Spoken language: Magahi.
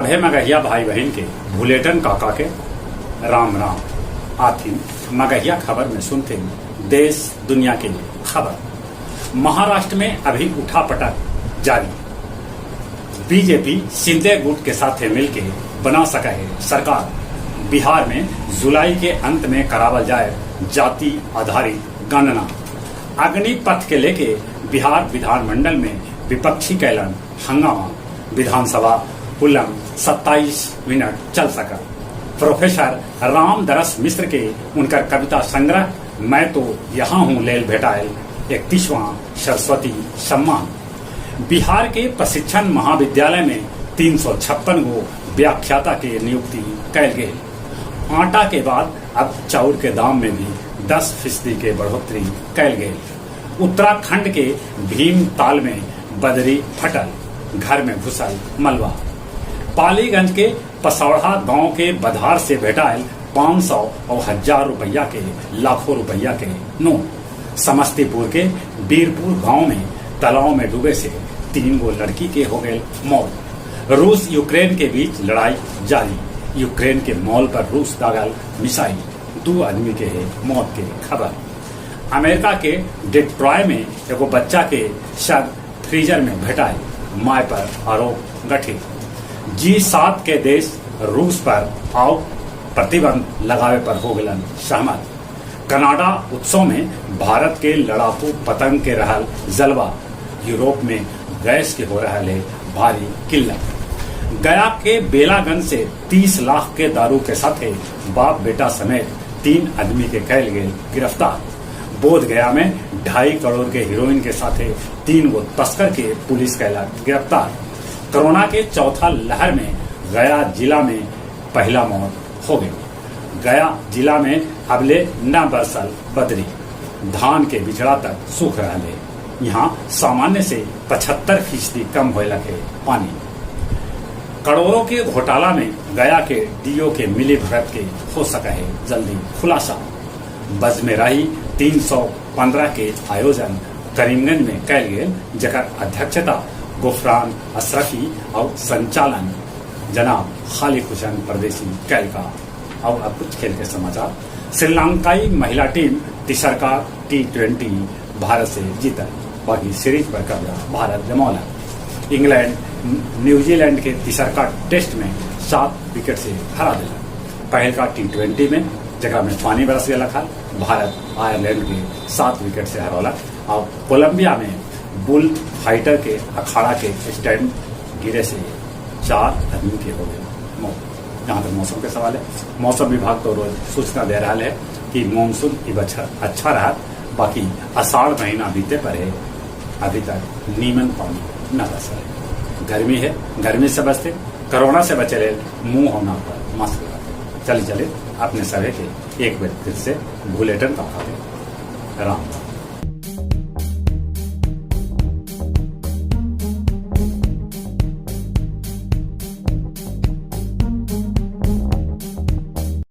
सभे मगहिया भाई बहिन के भुलेटन काका के राम राम। आथिन मगहिया खबर में सुनथिन देश दुनिया के खबर। महाराष्ट्र में अभी उठा पटक जारी। बीजेपी शिंदे गुट के साथे मिलके बना सकऽ हे सरकार। बिहार में जुलाई के अंत में करावल जाए जाति आधारित गणना। अग्निपथ के लेके बिहार विधानमंडल में विपक्षी कैलन हंगामा। विधानसभा कुल्लम 27 मिनट चल सकल। प्रोफेसर रामदरस मिश्र के उनकर कविता संग्रह मैं तो यहाँ हूँ लेल भेटायल 31वां सरस्वती सम्मान। बिहार के प्रशिक्षण महाविद्यालय में 356 गो व्याख्याता के नियुक्ति कैल गेल। आटा के बाद अब चाउर के दाम में भी 10% के बढ़ोतरी कैल गेल। उत्तराखंड के भीमताल में बदरी फटल, घर में घुसल मलबा। पालीगंज के पसौढ़ा गांव के बधार से भेटायल 500 और हजार रुपया के लाखों रुपया के नोट। समस्तीपुर के बीरपुर गांव में तालाब में डूबे से 3 गो लड़की के हो गए मौत। रूस यूक्रेन के बीच लड़ाई जारी। यूक्रेन के मॉल पर रूस दागल मिसाइल, 2 आदमी के है मौत के खबर। अमेरिका के डेट्रॉय में एगो बच्चा के शव फ्रीजर में भेटाई, माय पर आरोप गठित। G7 के देश रूस पर आओ प्रतिबंध लगावे पर हो गलन सहमत। कनाडा उत्सव में भारत के लड़ाकू पतंग के रहल जलवा। यूरोप में गैस के हो रहा है भारी किल्लत। गया के बेलागंज से 30 लाख के दारू के साथे बाप बेटा समेत 3 आदमी के कैल गए गिरफ्तार। बोध गया में 2.5 करोड़ के हीरोइन के साथे 3 गो तस्कर के पुलिस कैला गिरफ्तार। कोरोना के चौथा लहर में गया जिला में पहला मौत हो गई। गया जिला में अबले न बरसल बदरी, धान के बिचड़ा तक सूख रहा है। यहाँ सामान्य से 75% कम होए लगे पानी। करोड़ों के घोटाला में गया के do के मिली भगत के हो सका है जल्दी खुलासा। बज़्मे राही 315 के आयोजन करीमगंज में कैल गेल, जकर अध्यक्षता गुफरान अशरफी और संचालन जनाब खालिक हुसैन परदेसी कैल का। और अब कुछ खेल के समाचार। श्रीलंकाई महिला टीम तीसरका T20 Bharat से जीतल, बाकी सीरीज पर कब्जा भारत जमौला। इंग्लैंड न्यूजीलैंड के तीसरका टेस्ट में 7 विकेट से हरा दिला। पहलका T20 में जगह में पानी बरस गया था, भारत आयरलैंड के 7 विकेट से हरौला। और कोलंबिया में बुल फाइटर के अखाड़ा के स्टैंड गिरे से 4 आदमी के हो गए मौत। जहाँ तक मौसम के सवाल है, मौसम विभाग तो रोज सूचना दे रहा है कि मानसून की बछर अच्छा रहा, बाकी आषाढ़ महीना बीते पर है अभी तक नीमन पानी न बरस है। गर्मी है, गर्मी से बचते, कोरोना से बचे रहे, मुंह होना पर मास्क लगाते। चले चले अपने सभी के एक बार फिर से भुलेटन का खाते। राम राम।